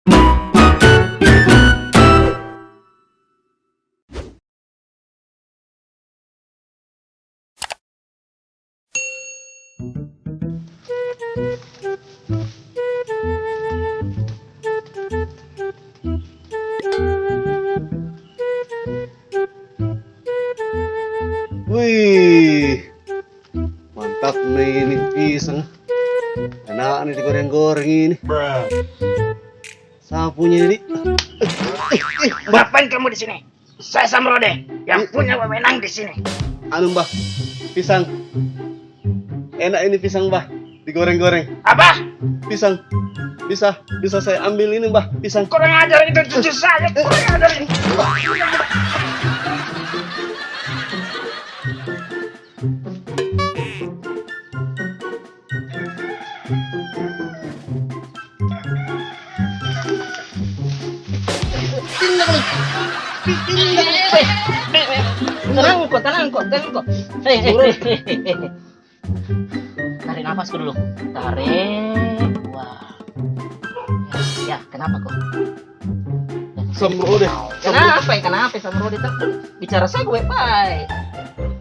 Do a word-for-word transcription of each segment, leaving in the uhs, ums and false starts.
Wih, mantap nih ini pisang. Enak nih digoreng-goreng ini. Siapa punya ini? Ngapain kamu di sini? Saya Samrode yang punya wewenang di sini. Anu, Mbah, pisang. Enak ini pisang, Mbah. Digoreng-goreng. Apa? Pisang. Bisa, bisa saya ambil ini, Mbah, pisang. Kurang ajar itu cucu saya. Kurang ajar ini. Tenang ko, tenang ko, tenang ko. Eh, eh, eh, eh, eh. Tarik napas ko dulu. Tarik. Wah. Ya, ya, kenapa ko? Samrode. Kenapa, kenapa Samrode? Bicara saya ko baik-baik.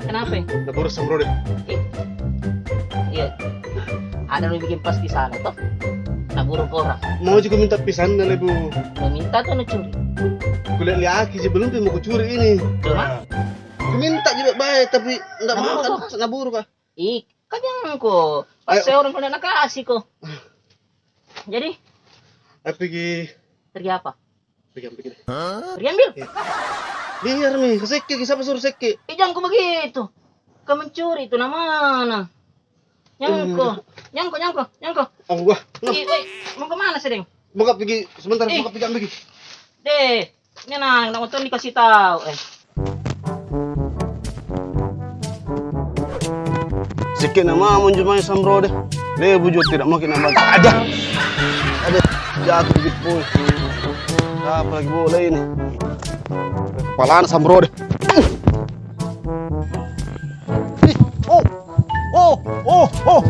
Kenapa? Naburu Samrode. Eh. Iya. Ada lu bikin pas di sana toh. Naburu ko orang. Mau juga minta pisang na lebu. Mau minta toh na curi. Kulihat-lihat ki ji belum pi mau kucuri ini. Cuma? Kuminta ji baik-baik tapi ndak mau kan. Naburu kah? Ih, kan jangan ko. Pas saya orang ko ndak na kasih ko. Jadi? Pergi. Pergi apa? Pergi ambil. Pergi ambil? Iya. Biar mi, kasih ki, siapa suruh seki? Eh, jangan ko begitu. Kau mencuri itu namana. Nyangko, nyangko, nyangko, nyangko. Oh, wah. Ih, weh, mau ke mana sedeng? Mau pergi sebentar, mau pergi ambil ki. Deh. Ini nah, nak motor dikasih tahu, eh. Sikit nama mun jumai Samrode. Lebu juga tidak makin nambah. Ada. Ada. Jatuh dikit, boy. Apa lagi bola ini? Kepala Samrode. Ih, oh. Oh, oh, oh.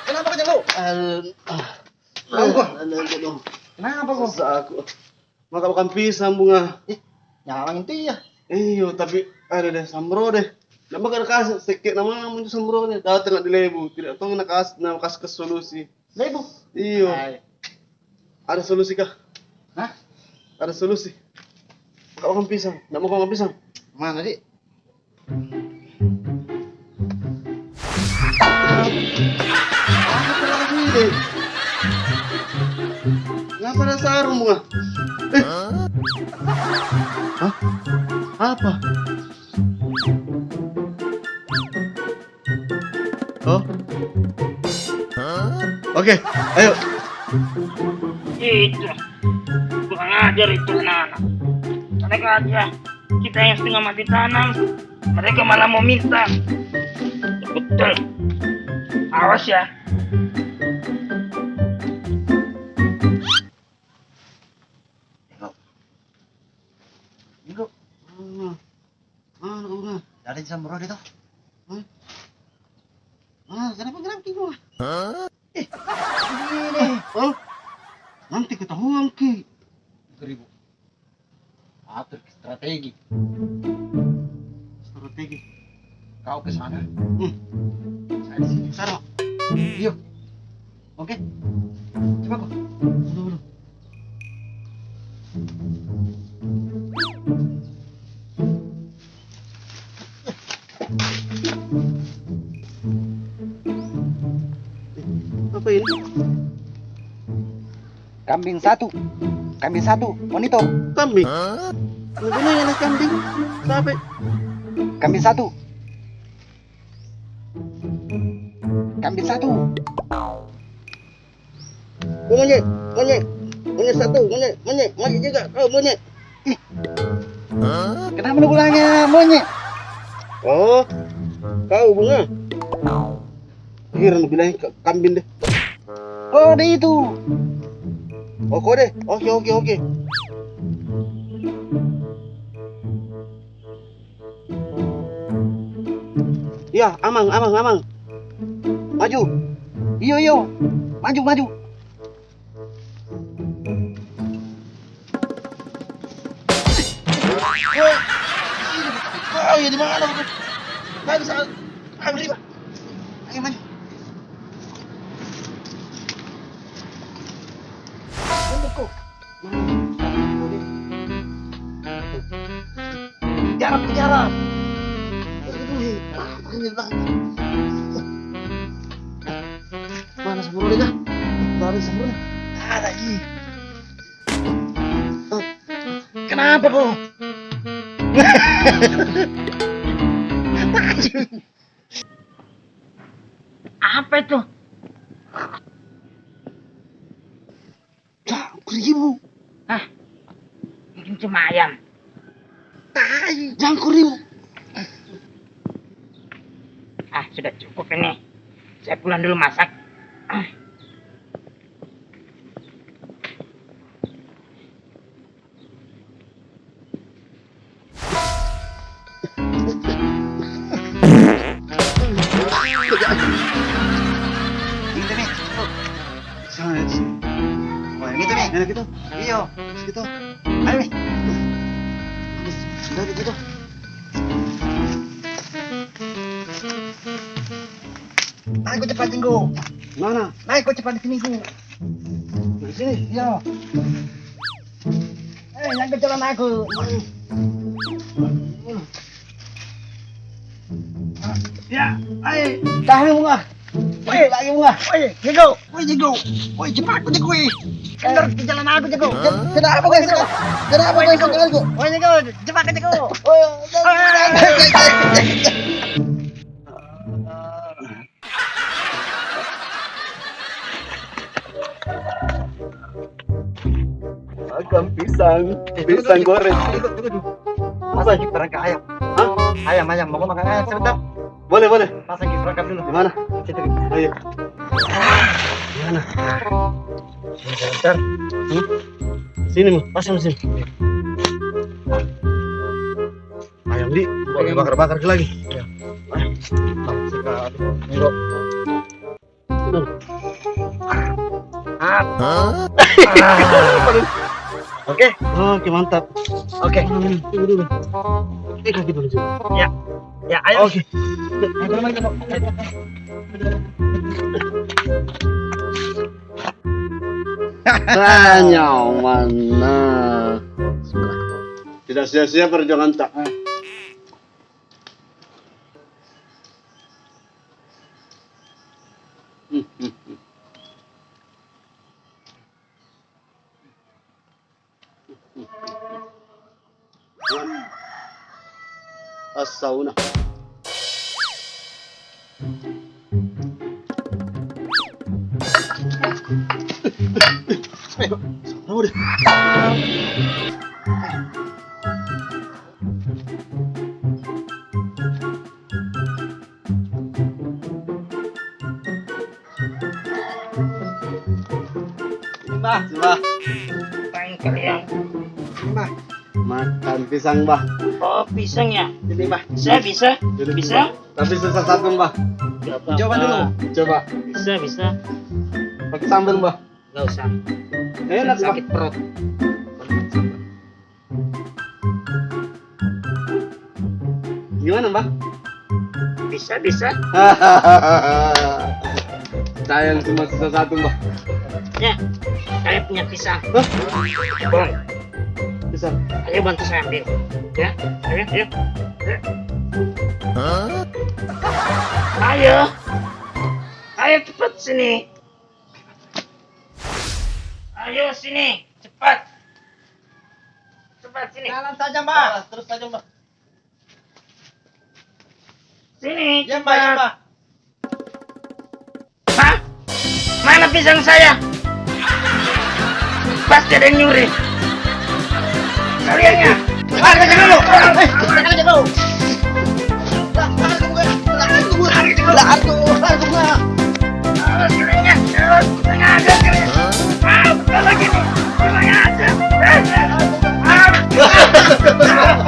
Kenapa kau jatuh? Aduh. Kenapa kau? Kenapa kau? Susah aku. Makan-makan pisang, Bunga. Ih, nyawang itu iya. Iyo, tapi ada deh, Samrode. Ndak makan kasih, sikit nama muncul Samrode. Datang di Lebu, tidak tahu nak kasih, nak kasih ke solusi. Lebu? Iyo. Ada solusi kah? Hah? Ada solusi. Makan-makan pisang. Ndak makan-makan pisang. Mana, Dik? Apa lagi ini? Kenapa ada sarung, Bunga? Eh. Hah? Apa? Oh. Oke, ayo. Itu. Kurang ajar itu anak-anak. Mereka aja. Kita yang setengah mati tanam, mereka malah mau minta. Betul. Awas ya. Minggu. Minggu. Mana? Mana kau, Bunga? Dari Samrode itu. Hah? Ah, kenapa, kenapa, Bunga? Eh, begini. Hah? Nanti ketahuan ki. Seribu. Atur strategi. Strategi. Kau ke sana. Hmm. Saya di sini. Sana. Iyo. Oke. Coba ko. Dulu, dulu. Apa ini? Kambing satu. Kambing satu. Monitor. Kambing? Hah? Kenapa ini kambing? Siapa? Kambing satu. Kambing satu. Monyet, monyet. Monyet satu, monyet, monyet, monyet juga. Kau monyet. Ih. Kenapa lu bilangnya monyet? Oh, kau, Bunga. Kira mau bilang ka-, kambing deh. Kode itu. Oh, kode. Oke, oke, oke. Iya, amang, amang, amang. Maju. Iyo, iyo. Maju, maju. Oh, iya, di mana? Ayo, maju. Mundur ko. Kejar, kejar. Mana sampurna kah? Mana sampurna? Ada lagi. Kenapa kau? Apa itu? Jangkrik ibu. Hah? Mungkin cuma ayam. Tai, jangkrik ibu. Ah, sudah cukup ini. Saya pulang dulu masak. Ah. Gitu, Mi. Sana, sini. Oh, yang itu, Mi. Enak itu. Iyo. Situ. Ayo, Mi. Udah gitu. Naik ko cepat, Jenggo. Mana? Naik ko cepat di sini, Jenggo. Di sini? Iya. Eh, yang kejalan aku. Ya, ayo. Dah, bunga. Woi, lagi bunga. Woi, Jenggo. Woi, Jenggo. Woi, cepat ko, Jenggo, woi. Kendor ke jalan aku, Jenggo. Kenapa, guys? Kenapa, guys? Woi, Jenggo. Cepat ko, Jenggo. Woi, makan pisang, pisang goreng. Pasang kipas ke ayam. Hah? Ayam, ayam. Mau makan ayam sebentar? Boleh, boleh. Pasang kipas dulu. Di mana? Situ. Ayo. Di mana? Sebentar. Hmm? Sini, Mas. Pasang sini. Ayam di, bakar-bakar lagi. Iya. Ah, langsung ke, aduh, enggak. Aduh. Ah. Hah? Ah. Oke. Oke, mantap. Oke. Hmm, tunggu dulu. Eh, kaki dulu, Jun. Ya. Ya, ayo. Oke. Tanya mana? Tidak sia-sia perjuangan tak. Asauna. Sini, Bah, sini, Bah. Apaan kalian? Sini, Bah. Makan pisang, Bah. Oh, pisang ya? Sini, Bah. Bisa, bisa. Sini, bisa. Bah. Tapi susah satu, Bah. Coba dulu. Coba. Bisa, bisa. Pakai sambal, Bah. Nggak usah. Enak, Bah. Sakit perut. Gimana, Mbah? Bisa, bisa. Sayang cuma sisa satu, Mbah. Ya, saya punya pisang. Hah? Bang. Pisang. Ayo bantu saya ambil. Ya, ayo, ayo. Ayo. Hah? Ayo. Ayo cepat sini. Ayo sini, cepat. Cepat sini. Jalan saja, Mbah. Jalan terus saja, Mbah. Sini, cepat. Ya, Mbah, ya, Mbah. Hah? Mana pisang saya? Pasti ada yang nyuri. Kalian ya? Angkat dulu. Eh, angkat dulu. Lah, aku, lah, aku, lah, aku, lah, aku, lah. Awas keringat, awas, kurang ajar kalian. Ah, bukan lagi nih. Kurang ajar. Ah, ah.